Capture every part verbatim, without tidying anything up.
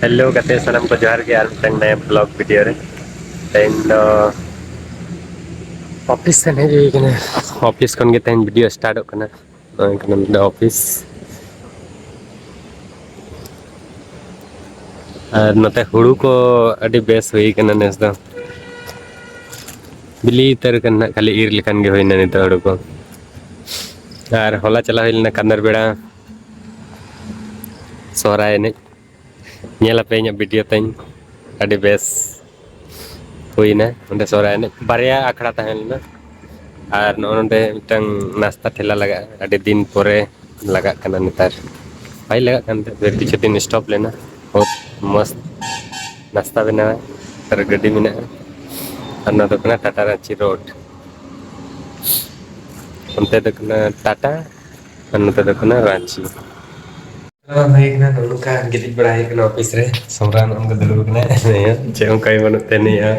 Hello ᱜᱟᱛᱮ ᱥᱟᱱᱟᱢ ᱠᱚ, ᱡᱚᱦᱟᱨ ᱜᱮ ᱟᱨ ᱢᱤᱫᱴᱟᱝ ᱱᱟᱭᱟ ᱵᱷᱞᱚᱜ ᱵᱷᱤᱰᱤᱭᱳ ᱨᱮ᱾ ᱛᱮᱦᱮᱧ ᱫᱚ ᱚᱯᱷᱤᱥ ᱥᱮᱱ ᱦᱮᱡ ᱦᱩᱭ ᱠᱟᱱᱟ᱾ ᱚᱯᱷᱤᱥ ᱠᱷᱚᱱ ᱜᱮ ᱛᱮᱦᱮᱧ ᱵᱷᱤᱰᱤᱭᱳ ᱥᱴᱟᱨᱴᱚᱜ ᱠᱟᱱᱟ᱾ ᱱᱚᱜᱼᱚᱭ ᱠᱟᱱᱟ ᱱᱚᱰᱮ ᱚᱯᱷᱤᱥ᱾ ᱟᱨ ᱱᱚᱛᱮ ᱦᱩᱲᱩ ᱠᱚ ᱟᱹᱰᱤ ᱵᱮᱥ ᱦᱩᱭ ᱠᱟᱱᱟ ᱱᱮᱥ ᱫᱚ᱾ ᱵᱤᱞᱤ ᱩᱛᱟᱹᱨ ᱠᱟᱱᱟ ᱱᱟᱜ, ᱠᱷᱟᱹᱞᱤ ᱤᱨ ᱞᱮᱠᱷᱟᱱ ᱜᱮ ᱦᱩᱭᱱᱟ ᱱᱤᱛᱚᱜ ᱦᱩᱲᱩ ᱠᱚ᱾ ᱟᱨ ᱦᱚᱞᱟ ᱪᱟᱞᱟᱣ ᱦᱩᱭ ᱞᱮᱱᱟ ᱠᱟᱱᱫᱟᱨ ᱵᱮᱲᱟ ᱥᱚᱦᱨᱟᱭ ᱮᱱᱮᱡ᱾ ᱧᱮᱞ ᱟᱯᱮ ᱤᱧᱟᱹᱜ ᱵᱷᱤᱰᱤᱭᱳ ᱛᱟᱹᱧ, ᱟᱹᱰᱤ ᱵᱮᱥ ᱦᱩᱭᱱᱟ ᱚᱸᱰᱮ ᱥᱚᱦᱨᱟᱭ ᱮᱱᱮᱡ᱾ ᱵᱟᱨᱭᱟ ᱟᱠᱷᱲᱟ ᱛᱟᱦᱮᱸ ᱞᱮᱱᱟ᱾ ᱟᱨ ᱱᱚᱜᱼᱚ ᱱᱚᱸᱰᱮ ᱢᱤᱫᱴᱟᱝ ᱱᱟᱥᱛᱟ ᱴᱷᱮᱞᱟ ᱞᱟᱜᱟᱜᱼᱟ, ᱟᱹᱰᱤ ᱫᱤᱱ ᱯᱚᱨᱮ ᱞᱟᱜᱟᱜ ᱠᱟᱱᱟ ᱱᱮᱛᱟᱨ᱾ ᱵᱟᱭ ᱞᱟᱜᱟᱜ ᱠᱟᱱ ᱛᱟᱦᱮᱸᱫ, ᱵᱮᱥ ᱠᱤᱪᱷᱩ ᱫᱤᱱ ᱥᱴᱚᱯ ᱞᱮᱱᱟ᱾ ᱵᱚᱦᱩᱛ ᱢᱚᱥᱛ ᱱᱟᱥᱛᱟ ᱵᱮᱱᱟᱣᱟ, ᱟᱨ ᱜᱟᱹᱰᱤ ᱢᱮᱱᱟᱜᱼᱟ᱾ ᱟᱨ ᱱᱚᱣᱟ ᱫᱚ ᱠᱟᱱᱟ ᱴᱟᱴᱟ ᱨᱟᱺᱪᱤ ᱨᱳᱰ᱾ ᱚᱱᱛᱮ ᱫᱚ ᱠᱟᱱᱟ ᱴᱟᱴᱟ ᱟᱨ ᱱᱚᱛᱮ ᱫᱚ ᱠᱟᱱᱟ ᱨᱟᱺᱪᱤ᱾ ᱦᱩᱭ ᱠᱟᱱᱟ ᱱᱚᱜᱼᱚ ᱱᱚᱝᱠᱟ ᱜᱤᱛᱤᱡ ᱵᱟᱲᱟ ᱦᱩᱭ ᱠᱟᱱᱟ ᱚᱯᱷᱤᱥ ᱨᱮ᱾ ᱥᱚᱢᱨᱟ ᱱᱚᱜᱼᱚ ᱱᱚᱝᱠᱟ ᱫᱩᱲᱩᱵ ᱠᱟᱱᱟᱭ᱾ ᱪᱮᱫ ᱦᱚᱸ ᱠᱟᱹᱢᱤ ᱵᱟᱹᱱᱩᱜ ᱛᱮ ᱱᱤᱭᱟᱹ᱾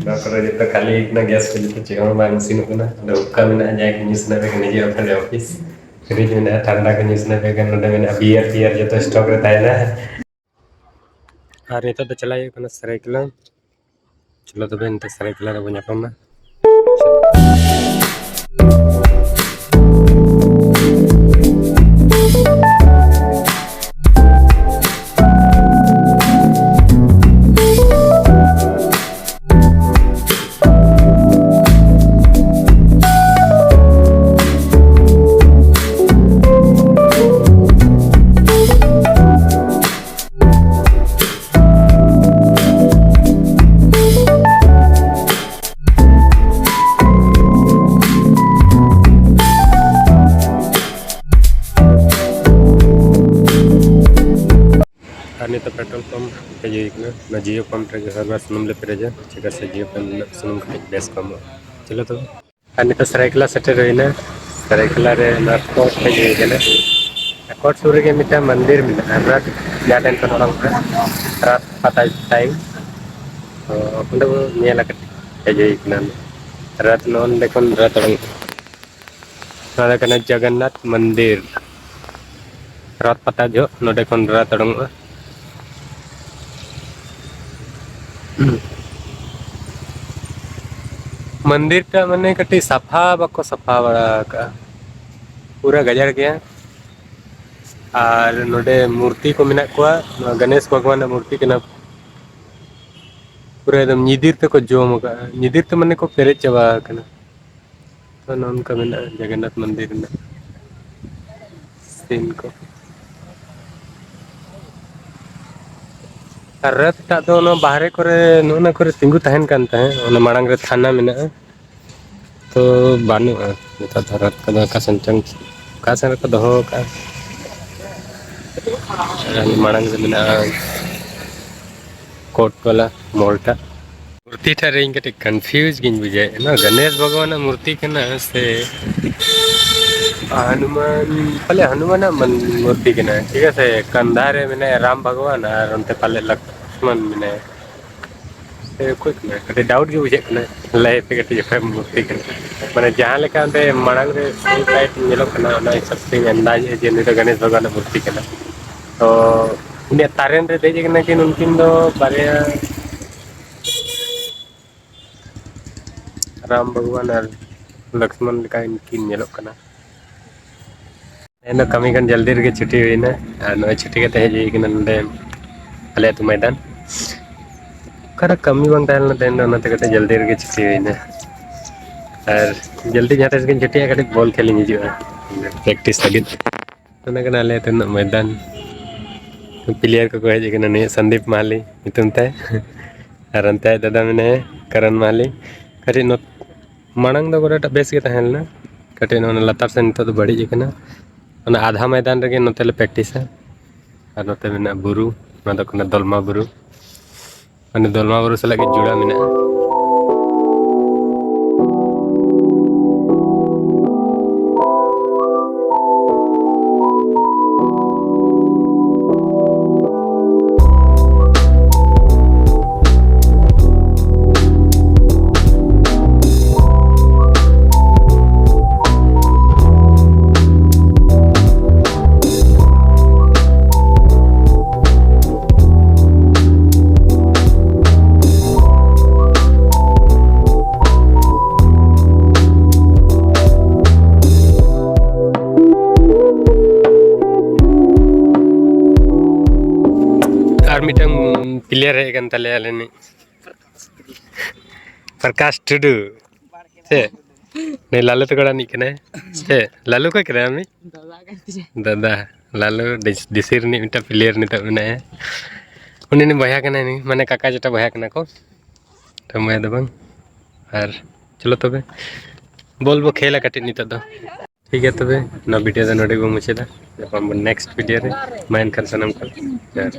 ᱱᱚᱣᱟ ᱠᱚᱨᱮ ᱡᱚᱛᱚ ᱠᱷᱟᱹᱞᱤ ᱠᱟᱱᱟ, ᱜᱮᱥ ᱠᱚ ᱡᱚᱛᱚ, ᱪᱮᱫ ᱦᱚᱸ ᱵᱟᱝ ᱤᱥᱤᱱᱚᱜ ᱠᱟᱱᱟ᱾ ᱚᱸᱰᱮ ᱩᱵ ᱠᱟᱜ ᱢᱮᱱᱟᱜᱼᱟ, ᱡᱟᱦᱟᱸᱭ ᱠᱚ ᱧᱩ ᱥᱟᱱᱟ ᱯᱮ ᱠᱷᱟᱱ ᱦᱤᱡᱩᱜ ᱟᱯᱮ ᱱᱚᱰᱮ ᱚᱯᱷᱤᱥ᱾ ᱯᱷᱨᱤᱡᱽ ᱢᱮᱱᱟᱜᱼᱟ, ᱴᱷᱟᱱᱰᱟ ᱠᱚ ᱧᱩ ᱥᱟᱱᱟ ᱯᱮ ᱠᱷᱟᱱ ᱱᱚᱰᱮ ᱢᱮᱱᱟᱜᱼᱟ, ᱵᱤᱭᱟᱨ ᱯᱷᱤᱭᱟᱨ ᱡᱚᱛᱚ ᱥᱴᱚᱠ ᱨᱮ ᱛᱟᱦᱮᱱᱟ᱾ ᱟᱨ ᱱᱤᱛᱚᱜ ᱫᱚ ᱪᱟᱞᱟᱜ ᱦᱩᱭᱩᱜ ᱠᱟᱱᱟ ᱥᱟᱹᱨᱟᱹᱭᱠᱮᱞᱟ᱾ ᱪᱚᱞᱚ ᱛᱚᱵᱮ ᱱᱤᱛᱚᱜ ᱥᱟᱹᱨᱟᱹᱭᱠᱮᱞᱟ ᱨᱮᱵᱚᱱ ᱧᱟᱯᱟᱢᱟ᱾ ᱟᱨ ᱱᱤᱛᱚᱜ ᱯᱮᱴᱨᱳᱞ ᱯᱟᱢᱯ ᱦᱮᱡ ᱦᱩᱭ ᱠᱟᱱᱟ᱾ ᱚᱱᱟ ᱡᱤᱭᱳ ᱯᱟᱢᱯ ᱨᱮᱜᱮ ᱦᱚᱨ ᱵᱟᱨ ᱥᱩᱱᱩᱢ ᱞᱮ ᱯᱮᱨᱮᱡᱟ, ᱪᱮᱫᱟᱜ ᱥᱮ ᱡᱤᱭᱳ ᱯᱟᱢᱯ ᱨᱮᱱᱟᱜ ᱥᱩᱱᱩᱢ ᱠᱟᱹᱴᱤᱡ ᱵᱮᱥ ᱠᱚ ᱮᱢᱚᱜᱼᱟ᱾ ᱪᱚᱞᱚ ᱛᱚᱵᱮ᱾ ᱟᱨ ᱱᱤᱛᱚᱜ ᱥᱟᱹᱨᱟᱹᱭᱠᱮᱞᱟ ᱥᱮᱴᱮᱨ ᱦᱩᱭᱱᱟ᱾ ᱥᱟᱹᱨᱟᱹᱭᱠᱮᱞᱟ ᱨᱮ ᱱᱚᱣᱟ ᱠᱳᱨᱴ ᱦᱮᱡ ᱦᱩᱭ ᱠᱟᱱᱟ᱾ ᱠᱳᱨᱴ ᱥᱩᱨ ᱨᱮᱜᱮ ᱢᱤᱫᱴᱟᱝ ᱢᱚᱱᱫᱤᱨ ᱢᱮᱱᱟᱜᱼᱟ, ᱨᱟᱛ ᱡᱟᱦᱟᱸ ᱴᱷᱮᱱ ᱠᱷᱚᱱ ᱚᱰᱚᱝ ᱠᱟᱱᱟ, ᱨᱟᱛ ᱯᱟᱛᱟ ᱴᱟᱭᱤᱢ᱾ ᱛᱚ ᱚᱸᱰᱮ ᱵᱚᱱ ᱧᱮᱞᱟ, ᱠᱟᱹᱴᱤᱡ ᱦᱮᱡ ᱦᱩᱭ ᱠᱟᱱᱟ᱾ ᱨᱟᱛ ᱱᱚᱜᱼᱚ ᱱᱚᱸᱰᱮ ᱠᱷᱚᱱ ᱨᱟᱛ ᱚᱰᱚᱝ ᱠᱟᱱᱟ᱾ ᱱᱚᱣᱟ ᱫᱚ ᱠᱟᱱᱟ ᱡᱚᱜᱚᱱᱱᱟᱛᱷ ᱢᱚᱱᱫᱤᱨ᱾ ᱨᱟᱛ ᱯᱟᱛᱟ ᱡᱚᱦᱚᱜ ᱱᱚᱰᱮ ᱠᱷᱚᱱ ᱨᱟᱛ ᱚᱰᱚᱝᱚᱜᱼᱟ᱾ ᱢᱚᱱᱫᱤᱨ ᱴᱟᱜ ᱢᱟᱱᱮ ᱠᱟᱹᱴᱤᱡ ᱥᱟᱯᱷᱟ ᱵᱟᱠᱚ ᱥᱟᱯᱷᱟ ᱵᱟᱲᱟ ᱟᱠᱟᱜᱼᱟ, ᱯᱩᱨᱟᱹ ᱜᱟᱡᱟᱲ ᱜᱮᱭᱟ᱾ ᱟᱨ ᱱᱚᱰᱮ ᱢᱩᱨᱛᱤ ᱠᱚ ᱢᱮᱱᱟᱜ ᱠᱚᱣᱟ, ᱱᱚᱣᱟ ᱜᱚᱱᱮᱥ ᱵᱷᱟᱜᱽᱣᱟᱱ ᱟᱜ ᱢᱩᱨᱛᱤ ᱠᱟᱱᱟ᱾ ᱯᱩᱨᱟᱹ ᱮᱠᱫᱚᱢ ᱧᱤᱫᱤᱨ ᱛᱮᱠᱚ ᱡᱚᱢ ᱟᱠᱟᱜᱼᱟ, ᱧᱤᱫᱤᱨ ᱛᱮ ᱢᱟᱱᱮ ᱠᱚ ᱯᱮᱨᱮᱡ ᱪᱟᱵᱟ ᱟᱠᱟᱱᱟ᱾ ᱛᱚ, ᱱᱚᱜᱼᱚ ᱱᱚᱝᱠᱟ ᱢᱮᱱᱟᱜᱼᱟ ᱡᱚᱜᱚᱱᱱᱟᱛᱷ ᱢᱚᱱᱫᱤᱨ ᱨᱮᱱᱟᱜ ᱥᱤᱱ ᱠᱚ᱾ ᱟᱨ ᱨᱟᱛ ᱴᱟᱜ ᱫᱚ ᱚᱱᱟ ᱵᱟᱦᱨᱮ ᱠᱚᱨᱮ, ᱱᱚᱜᱼᱚ ᱱᱟ ᱠᱚᱨᱮ ᱛᱤᱸᱜᱩ ᱛᱟᱦᱮᱱ ᱠᱟᱱ ᱛᱟᱦᱮᱸᱫ᱾ ᱚᱱᱟ ᱢᱟᱲᱟᱝ ᱨᱮ ᱛᱷᱟᱱᱟ ᱢᱮᱱᱟᱜᱼᱟ, ᱛᱚ ᱵᱟᱹᱱᱩᱜᱼᱟ ᱱᱮᱛᱟᱨ ᱫᱚ᱾ ᱨᱟᱛ ᱠᱚᱫᱚ ᱚᱠᱟ ᱥᱮᱱ ᱪᱚᱝ, ᱚᱠᱟ ᱥᱮᱱ ᱨᱮᱠᱚ ᱫᱚᱦᱚ ᱟᱠᱟᱫᱼᱟ᱾ ᱟᱨ ᱢᱟᱲᱟᱝ ᱨᱮ ᱢᱮᱱᱟᱜᱼᱟ ᱠᱳᱨᱴ ᱵᱟᱞᱟ ᱢᱚᱞ ᱴᱟᱜ᱾ ᱢᱩᱨᱛᱤ ᱴᱷᱮᱱ ᱨᱮ ᱤᱧ ᱠᱟᱹᱴᱤᱡ ᱠᱚᱱᱯᱷᱤᱭᱩᱡᱽ ᱜᱤᱧ ᱵᱩᱡᱷᱟᱹᱣᱮᱫ ᱠᱟᱱᱟ, ᱜᱚᱱᱮᱥ ᱵᱷᱟᱜᱽᱣᱟᱱᱟᱜ ᱢᱩᱨᱛᱤ ᱠᱟᱱᱟ ᱥᱮ ᱦᱟᱱᱩᱢᱟᱱ, ᱯᱟᱞᱮ ᱦᱟᱱᱩᱢᱟᱱᱟᱜ ᱢᱟᱱ-, ᱢᱩᱨᱛᱤ ᱠᱟᱱᱟ, ᱴᱷᱤᱠ ᱟᱪᱷᱮ? ᱠᱟᱱᱫᱷᱟ ᱨᱮ ᱢᱮᱱᱟᱭᱟ ᱨᱟᱢ ᱵᱷᱟᱜᱽᱣᱟᱱ ᱟᱨ ᱚᱱᱛᱮ ᱯᱟᱞᱮ ᱞᱚᱠᱥᱢᱚᱱ ᱢᱮᱱᱟᱭᱟ᱾ ᱥᱮ ᱚᱠᱚᱭ ᱠᱟᱱᱟᱭ? ᱠᱟᱹᱴᱤᱡ ᱰᱟᱣᱩᱴ ᱜᱮ ᱵᱩᱡᱷᱟᱹᱜ ᱠᱟᱱᱟ, ᱞᱟᱹᱭ ᱯᱮ ᱠᱟᱹᱴᱤᱡ ᱚᱠᱚᱭ ᱢᱩᱨᱛᱤ ᱠᱟᱱᱟ᱾ ᱢᱟᱱᱮ ᱡᱟᱦᱟᱸ ᱞᱮᱠᱟ ᱚᱸᱰᱮ ᱢᱟᱲᱟᱝ ᱨᱮ ᱥᱤᱱ ᱴᱟᱭᱤᱯ ᱧᱮᱞᱚᱜ ᱠᱟᱱᱟ, ᱚᱱᱟ ᱦᱤᱥᱟᱹᱵ ᱛᱮᱧ ᱟᱱᱫᱟᱡᱮᱜᱼᱟ ᱡᱮ ᱱᱩᱭ ᱫᱚ ᱜᱚᱱᱮᱥ ᱵᱷᱟᱜᱽᱣᱟᱱᱟᱜ ᱢᱩᱨᱛᱤ ᱠᱟᱱᱟ᱾ ᱛᱚ ᱩᱱᱤᱭᱟᱜ ᱛᱟᱨᱮᱱ ᱨᱮ ᱫᱮᱡ ᱟᱠᱟᱱᱟ ᱠᱤᱱ ᱩᱱᱠᱤᱱ ᱫᱚ ᱵᱟᱨᱭᱟ, ᱨᱟᱢ ᱵᱷᱟᱜᱽᱣᱟᱱ ᱟᱨ ᱞᱚᱠᱥᱢᱚᱱ ᱞᱮᱠᱟ ᱠᱤᱱ ᱧᱮᱞᱚᱜ ᱠᱟᱱᱟ᱾ ᱛᱮᱦᱮᱧ ᱫᱚ ᱠᱟᱹᱢᱤ ᱠᱷᱚᱱ ᱡᱚᱞᱫᱤ ᱨᱮᱜᱮ ᱪᱷᱩᱴᱤ ᱦᱩᱭᱱᱟ ᱟᱨ ᱱᱚᱜᱼᱚᱭ ᱪᱷᱩᱴᱤ ᱠᱟᱛᱮ ᱦᱮᱡ ᱦᱩᱭ ᱠᱟᱱᱟ ᱱᱚᱰᱮ ᱟᱞᱮ ᱟᱹᱛᱩ ᱢᱚᱭᱫᱟᱱ᱾ ᱚᱠᱟᱨᱮ ᱠᱟᱹᱢᱤ ᱵᱟᱝ ᱛᱟᱦᱮᱸ ᱞᱮᱱᱟ ᱛᱮᱦᱮᱧ ᱫᱚ, ᱚᱱᱟᱛᱮ ᱠᱟᱹᱴᱤᱡ ᱡᱚᱞᱫᱤ ᱨᱮᱜᱮ ᱪᱷᱩᱴᱤ ᱦᱩᱭᱱᱟ᱾ ᱟᱨ ᱡᱚᱞᱫᱤ ᱡᱟᱦᱟᱸ ᱛᱤᱥ ᱜᱤᱧ ᱪᱷᱩᱴᱤᱜᱼᱟ, ᱠᱟᱹᱴᱤᱡ ᱵᱚᱞ ᱠᱷᱮᱞ ᱤᱧ ᱦᱤᱡᱩᱜᱼᱟ ᱯᱨᱮᱠᱴᱤᱥ ᱞᱟᱹᱜᱤᱫ᱾ ᱚᱱᱟ ᱠᱟᱱᱟ ᱟᱞᱮ ᱟᱹᱛᱩ ᱨᱮᱱᱟᱜ ᱢᱚᱭᱫᱟᱱ᱾ ᱯᱞᱮᱭᱟᱨ ᱠᱚᱠᱚ ᱦᱮᱡ ᱟᱠᱟᱱᱟ, ᱱᱩᱭ ᱥᱚᱱᱫᱤᱯ ᱢᱟᱦᱟᱞᱤ ᱧᱩᱛᱩᱢ ᱛᱟᱭ᱾ ᱟᱨ ᱚᱱᱛᱮ ᱟᱡ ᱫᱟᱫᱟ ᱢᱮᱱᱟᱭᱟ ᱠᱟᱨᱚᱱ ᱢᱟᱦᱟᱞᱤ᱾ ᱠᱟᱹᱴᱤᱡ ᱱᱚ-, ᱢᱟᱲᱟᱝ ᱫᱚ ᱜᱚᱰᱟᱴᱟᱜ ᱵᱮᱥ ᱜᱮ ᱛᱟᱦᱮᱸ ᱞᱮᱱᱟ, ᱠᱟᱹᱴᱤᱡ ᱱᱚᱜᱼᱚ ᱱᱟ ᱞᱟᱛᱟᱨ ᱥᱮᱱ ᱱᱤᱛᱚᱜ ᱫᱚ ᱵᱟᱹᱲᱤᱡ ᱟᱠᱟᱱᱟ᱾ ᱚᱱᱟ ᱟᱫᱷᱟ ᱢᱚᱭᱫᱟᱱ ᱨᱮᱜᱮ ᱱᱚᱛᱮ ᱞᱮ ᱯᱨᱮᱠᱴᱤᱥᱟ᱾ ᱟᱨ ᱱᱚᱛᱮ ᱢᱮᱱᱟᱜᱼᱟ ᱵᱩᱨᱩ, ᱚᱱᱟ ᱫᱚ ᱠᱟᱱᱟ ᱫᱚᱞᱢᱟ ᱵᱩᱨᱩ᱾ ᱢᱟᱱᱮ ᱫᱚᱞᱢᱟ ᱵᱩᱨᱩ ᱥᱟᱞᱟᱜ ᱜᱮ ᱡᱚᱲᱟᱣ ᱢᱮᱱᱟᱜᱼᱟ᱾ ᱯᱞᱮᱭᱟᱨ ᱦᱮᱡ ᱟᱠᱟᱱ ᱛᱟᱞᱮᱭᱟ ᱟᱞᱮ ᱨᱤᱱᱤᱡ ᱯᱨᱚᱠᱟᱥ ᱴᱩᱰᱩ᱾ ᱪᱮᱫ? ᱱᱩᱭ ᱞᱟᱞᱩ ᱛᱟᱠᱚ ᱚᱲᱟᱜ ᱨᱤᱱᱤᱡ ᱠᱟᱱᱟᱭ᱾ ᱪᱮᱫ? ᱞᱟᱞᱩ ᱚᱠᱚᱭ ᱠᱟᱱᱟᱭ ᱟᱢᱤᱡ? ᱫᱟᱫᱟ ᱠᱟᱱ ᱛᱤᱧᱟ᱾ ᱫᱟᱫᱟ, ᱞᱟᱞᱩ ᱰᱤᱥ-, ᱰᱤᱥᱤ ᱨᱤᱱᱤᱡ ᱢᱤᱫᱴᱟᱝ ᱯᱞᱮᱭᱟᱨ ᱱᱤᱛᱚᱜ ᱢᱮᱱᱟᱭᱟ᱾ ᱩᱱᱤ ᱨᱤᱱᱤᱡ ᱵᱚᱭᱦᱟ ᱠᱟᱱᱟᱭ ᱱᱩᱭ, ᱢᱟᱱᱮ ᱠᱟᱠᱟ ᱡᱮᱴᱟ ᱵᱚᱭᱦᱟ ᱠᱟᱱᱟ ᱠᱚ᱾ ᱛᱚ ᱢᱟᱭᱟ ᱫᱚ ᱵᱟᱝ᱾ ᱟᱨ ᱪᱚᱞᱚ ᱛᱚᱵᱮ, ᱵᱚᱞ ᱵᱚ ᱠᱷᱮᱞᱟ ᱠᱟᱹᱴᱤᱡ ᱱᱤᱛᱚᱜ ᱫᱚ᱾ ᱴᱷᱤᱠ ᱜᱮᱭᱟ ᱛᱚᱵᱮ, ᱱᱚᱣᱟ ᱵᱷᱤᱰᱤᱭᱳ ᱫᱚ ᱱᱚᱰᱮ ᱜᱮᱵᱚᱱ ᱢᱩᱪᱟᱹᱫᱟ᱾ ᱧᱟᱯᱟᱢ ᱵᱚᱱ ᱱᱮᱠᱥᱴ ᱵᱷᱤᱰᱤᱭᱳ ᱨᱮ᱾ ᱢᱟ ᱮᱱᱠᱷᱟᱱ ᱥᱟᱱᱟᱢ ᱠᱚ ᱡᱚᱦᱟᱨ᱾